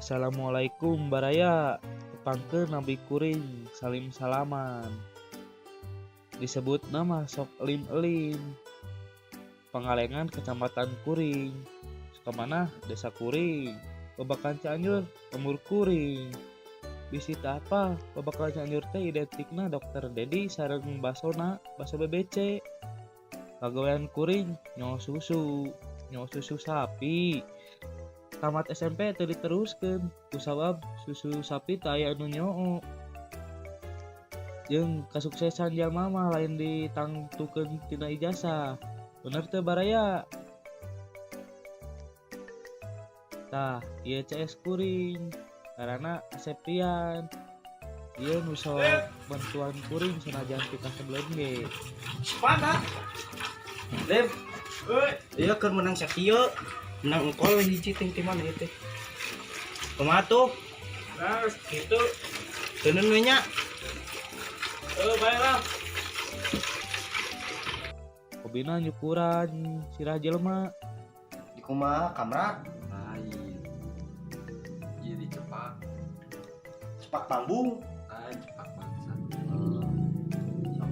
Assalamualaikum, baraya. Tepangkeun, abdi kuring Salim Salaman. Disebut nama sok elim-elim. Pangalengan kecamatan kuring, Sukamanah desa kuring, Babakan Cianjur lembur kuring. Bisi teu apal, Babakan Cianjur teh identikna Dokter Dedi sareng basona, baso BBC. Pagawean kuring nyoo susu, nyoo susu sapi. Tamat SMP teu diteruskeun kusabab susu sapi teu aya anu nyoo. Jeung kasuksesan jalma mah lain ditangtukeun tina ijazah. Bener teu, baraya? Tah, ieu CS kuring ngaranna Asepian. Ieu nu sok bantuan kuring sanajan pikasebeleun ge. Sepakat. Lim. Iya, keur menang sakieu. Menang engkol hiji ting ti mana ieu teh? Kumaha tuh? Nah, gitu. Teundeun we nya. Eh, baiklah. Hobina nyukuran sirah jelema. Di kumaha kamrat? Lain. Iya, dicepak. Cepak pambung. Lain, cepak bangsat. Sok.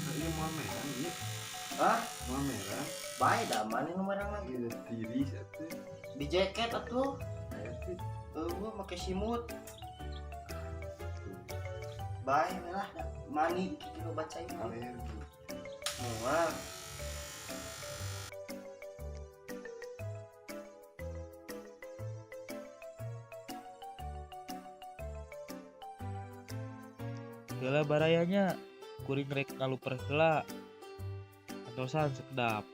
Nah, iya mau merah iya. Hah? Mau merah. Bae da mana nu merang lagi? Iya, tiris atuh. Di jaket atuh. Aya teh. Eueuh, make simut. Bae lah da mani kitu loba cai mah. Alergi. Moal. Heula, barayanya, kuring rek ngaluper heula. Antosan sekedap.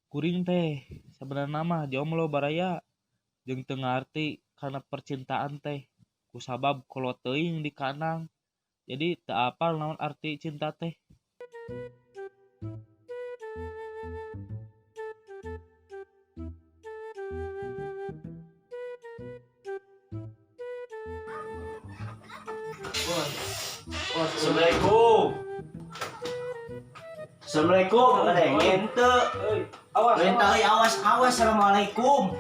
Kuring teh sabenerna mah jomblo, baraya, jeung teu ngarti kana percintaan teh kusabab kolot teuing dikanang, jadi teu apal naon arti cinta teh. Assalamualaikum. Assalamualaikum, ada yang ente. Awas. Lain euy, awas awas, assalamualaikum.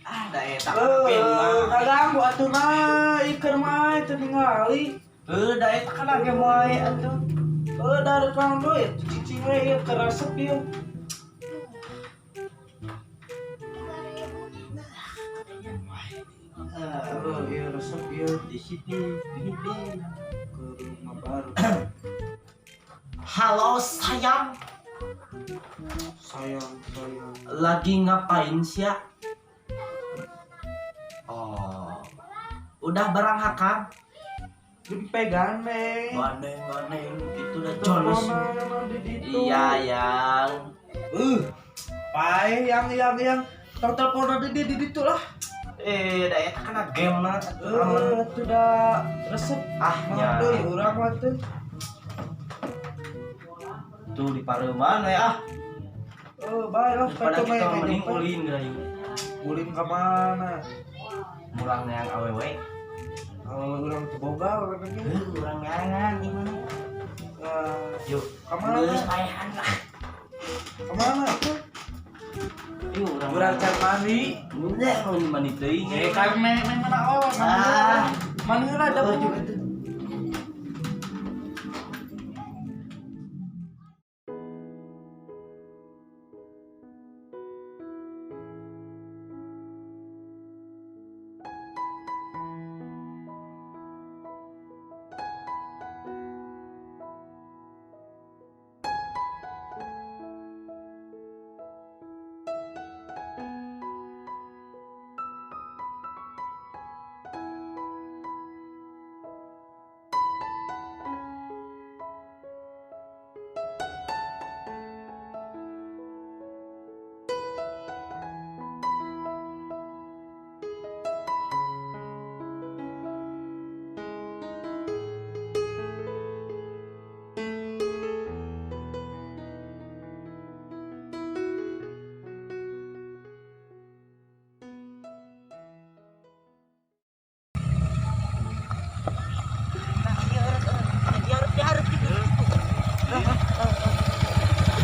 Ah, da eta Eh, mah. kaganggu atuh mah, ieu mah. Teu ningali. Heuh, da eta kan age moal atuh. Heuh, da rek naon deui atuh cicing we ieu keur resep ieu. Heuh, ieu resep ieu Di situ, di situ. ke rumah baru. Halo sayang, Sayang, sayang. lagi ngapain sih ya? Oh, udah barang hakam? Dipegang neng. Gandeng, gandeng, gitu dah jolos. Teleponan di ditu. Iya, yang. Pae yang tong teleponan di ditu lah. Eh, da eta kana game na. Eh, atuh da resep. Ah, Mah deui urang mah teh. Tuh di pareuman we ah. Eh, bae lah Daripada kita kita main mending ulin geura. Ulin ka mana? Murang yang awewe. Kalau urang teu boga urang ge. Heuh, urang neangan di mana? Eh, Yuk, ka mana? Geus paehan lah. Ka mana tuh? Yuk, urang. Urang can mandi. Udah mau mandi teuing. Eh, kan meh meh mana oh, Ah. mandi heula da Oh, juga tuh.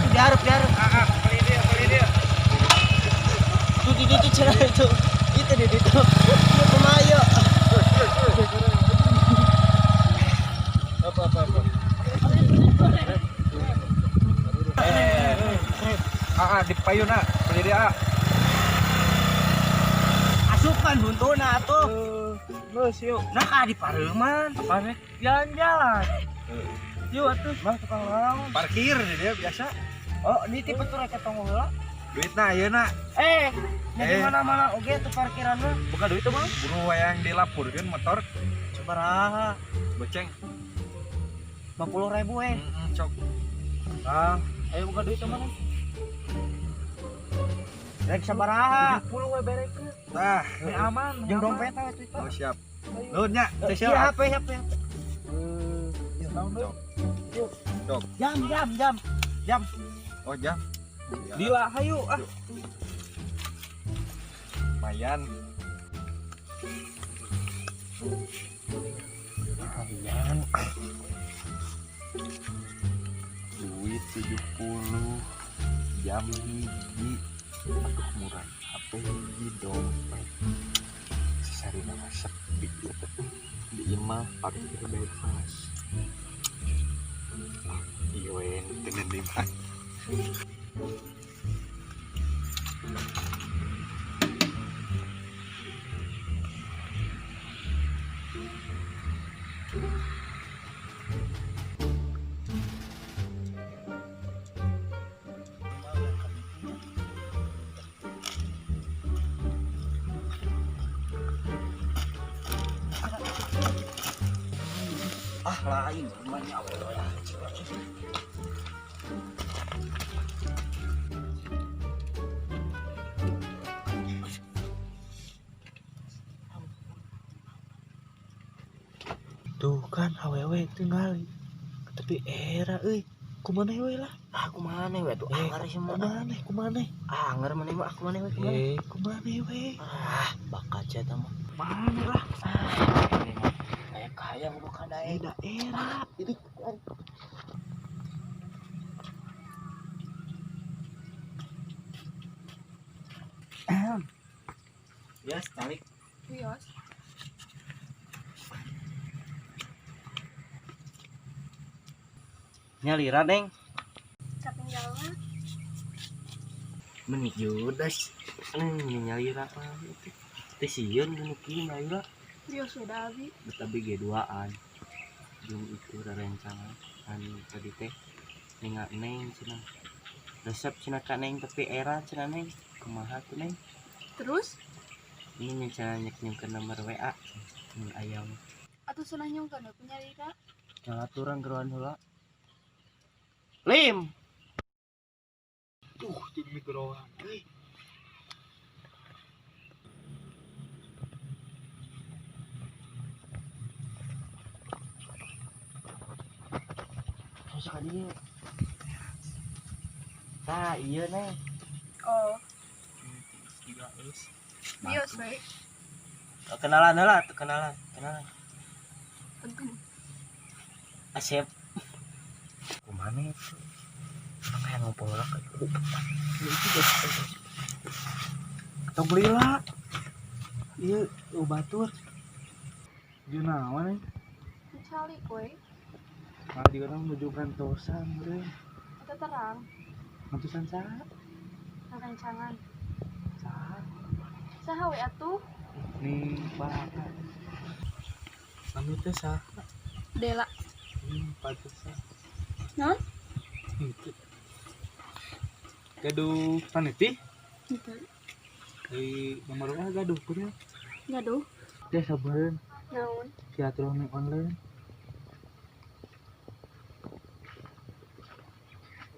Diharap, diharap. Tuh, tuh, tuh, tuh, cerah itu. Itu dia, itu. Dia pemayo. Apa apa apa. Ah, di payun ah, beli dia ah. Asupan buntuna atuh. Geus yuk. Nah, ka di pareuman. Apa nih? Jalan-jalan. Yuk atuh, mah tukang naon. Parkir di dia biasa. Oh, ini tipe tuh rek tong heula. Duitna ayeuna. Eh, nya di Eh. mana-mana oge tuh parkiran mah. Buka duit tuh, Bang. Buru yang dilaporkeun motor Sabaraha? goceng. 50.000 eh. Heeh, cok. Ah, ayo buka duit tuh mana? Rek sabaraha? 70 we berekeun. Tah, Ini aman. Jeung aman. dompet we tuh itu. oh siap. Nuhun nya, teh Iya, siap. HP, HP. Eh, ya naon deui? Cok. Cok. Jam, jam, jam. Jam. Oh, jam. Ya, Dila hayu ah. Lumayan. Lumayan. Duit 70 jam hiji. Aduh murah. HP hiji dompet. Sesarina mah sepi ya teh. Di imah parkir bebas. Ah, iya we teu di imah. Ah, lain rumahnya awewe lah. Tuh kan awewe tinggali. Tapi era euy, kumaha we lah? Ah, kumaha we tuh Eh, anger sih mah. Kumaha kumaha? Ah, anger maneh mah, ah, kumaha we kumaha. Eh, kumaha we? Ah, bakal cia mah. Mana lah? Ah, ini mah kayak kaya bukan Eh, daek. daerah. Itu Ya, tarik. Wios. Nyalira, Neng. Ketinggalan. Meni judas. Neng nyalira mah itu. Teh sieun nu kieu nyalira. Bios sudah abi. Bet abi ge duaan. Jeung itu rerencangan anu tadi teh ninga Neng cenah. Resep cenah ka Neng tapi era cenah Neng. Kumaha tuh, Neng? Terus? Ini cenah nyek nyungkeun nomor WA. Mun ayam. Atuh cenah nyungkeun we nyalira. Aturan geroan heula. Lim. Tuh, jeung geroan. Euy. Masuk ka dieu. Tah, ieu, Neng. Oh, Tiga es. bios we. Kenalan heula tuh, kenalan, kenalan. Penting. Asep. Kumaha itu? Orang kayak ngompol lah Atau belilah. Ieu batur. Jeung naon eh? Calik we. Nah, di orang menuju kantosan euy. Eta terang. Kantosan saha? Rerencangan. Saha? Saha we atuh? Nih, baraka. Nami teh saha? Dela. Pantesan. Naon? Itu. Gaduh paniti? Henteu. Di nomor WA gaduh kuring. Gaduh. Teh sabareun Naon? silaturahmi online.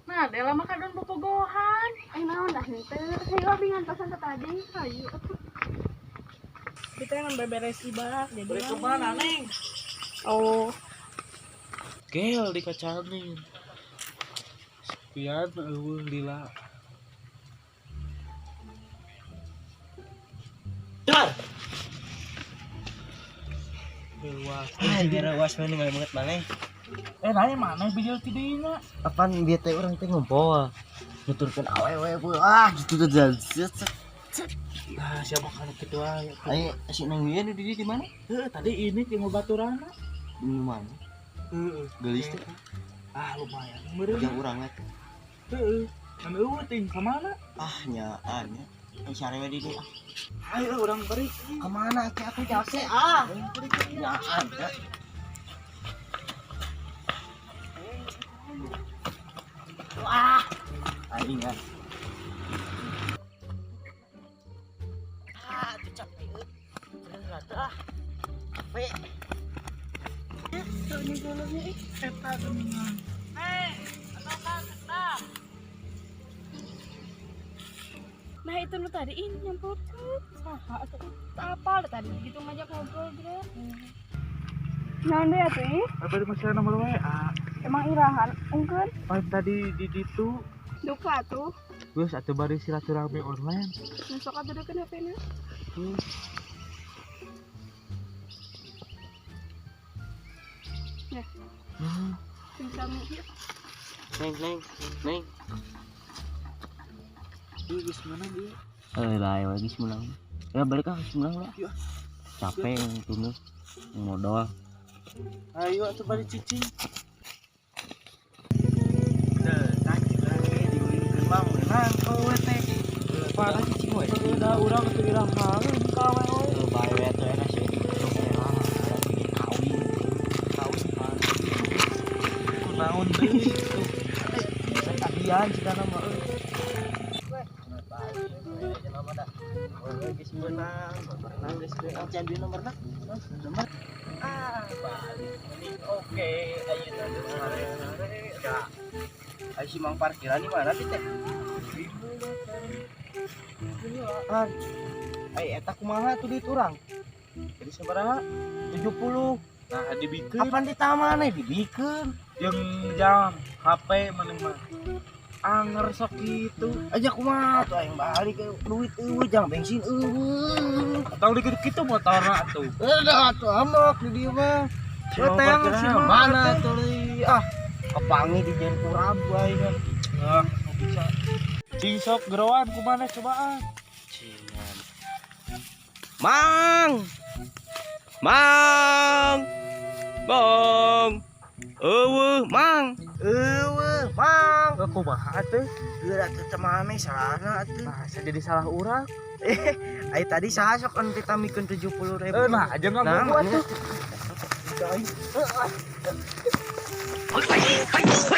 Nah, Dela mah kadon bobogohan. Eh naon dah henteu. Hayu abi ngantosan teh tadi. Hayu atuh. Kita yang beberes ibak jadi Balik kemana, Neng? Oh, Gel dikacanin. Sepian eueuh lila. Dar. Luas. Ah, biar was mana nggak banget mana. Eh, nanya mana bijil ti dinya? Apaan biar teh orang teh ngumpul. Nuturkeun awewe bu. Ah, gitu tuh jalan. Ah, siapa kan kitu wae. Ayo, si Neng ieu di di mana? Heuh, tadi ini jeung baturana. Di mana? Heeh. Geulis teh. Ah, lumayan. Meureun. Jeung urang teh. Heeh. Kan eueuh ting ka mana? Ah, nyaan ya. Eh, sare we di dieu. Ayo urang beri. Kemana teh aku jase ah. Nyaan ya. Wah, aing ah. Ah, tuh capek euy. Bener atuh ah. Capek. tuh ini dulunya ih eta geuningan. Nah itu nu tadi ih nyamperkeun. Saha atuh? Teu apal tadi gitu ngajak ngobrol gitu. Naon deui atuh ih? Apa di masalah nomor WA? Emang irahan ungkeun? Pan tadi di ditu Duka atuh. geus atuh bari silaturahmi online. Nu sok atuh deukeun HP-na. Terus Ya. Hmm. Sing sami ieu. Neng, neng, neng. Ieu geus meunang ieu. Eh, bae we geus meunang. Ya balik ah geus meunang lah. Iya. Capek yang tunu modal. Ayo atuh bari cicing. Teh, tadi lagi diulinkeun mah meunang kowe teh. Parah cicing we. Da urang teu irahan ka we. Eh, bae we atuh enak sih. Kawin. Kawin pan. Kunaon deui tuh. Tagihan cigana mah euy. Geus meunang, meunang geus meunang can di nomorna. Nomor. Ah, balik. Oke, ayeuna ya. Ayo si Mang parkiran di mana teh? Ah. Ai eta kumaha tuh duit urang? Jadi sabaraha? 70. Nah, dibikeun Kapan di taman eh dibikeun? jeung jam HP maneh mah. Anger sok kitu. Aja kumaha tuh aing balik duit eueuh jang bensin eueuh. Tong dikit kitu motorna atuh. Udah atuh amok di dieu mah. Si Mang parkiran si mana mana tuh leuy? Ah, kepangi di jalan kurabu aing kan. Ah, bisa. Cing sok geroan kumaha cobaan. Cingan. Mang. Mang. Bang. Eueuh, Mang. Eueuh, Mang. Eh, kumaha atuh? Geura teh teh maneh salahna atuh. Nah, saya jadi salah urang. Eh, ai tadi saha sok anu ditamikeun 70.000. Eh, nah aja nggak Nah, gua tuh. mana?